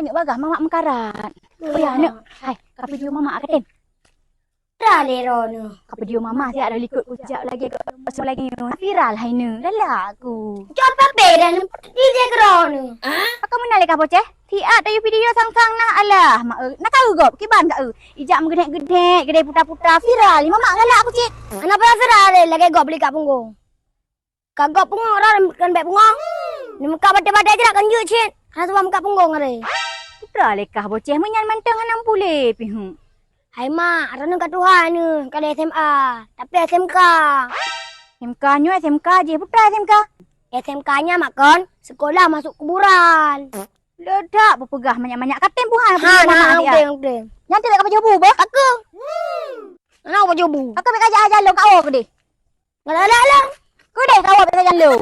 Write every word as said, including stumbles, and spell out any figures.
Nyoe bagah mamak meukarat. Oh ya, neuk. Hai, ka video mamak ka tem. Viral lé droeneuh. Ka video mamak siat ada likot kucak lagèe kok lagèe nyoe. Viral hai neuk. Galak ku. Coba beda di dia droeneuh. Pakon meunan lé kah Boceh? Siat tayu video sang-sang nah alah. Mak eu, na ka eu gob kiban ka eu. Ijak meugeudek-geudek, geudek puta-puta viral. Mamak galak ku cit. Kenapa viral lé lagèe gob beli kat punggong? Ka gob punggong rot kan bèk punggong. Ni muka batai-batai je nak kan jeuet cit. Hana tuan muka punggong are. Putra lé kah Boceh meunyan mantong hana meupuléh pih. Hai mak, droeneuh ka tuha neuh, ka lé S M A, tapi S M K. S M K nyoe S M K jih, putra S M K. S M K nya mak kon, sekolah masuk kuburan. Ledak peugah manyak-manyak katem buhan. Ha, nah, oke, oke. Nyan teuh ka pajoh bu bah. Aku. Mana pajoh bu? Aku bèk kajak aja lo kau ke deh. Ngalala lah. Kudeh kawa bèk sajan lôn.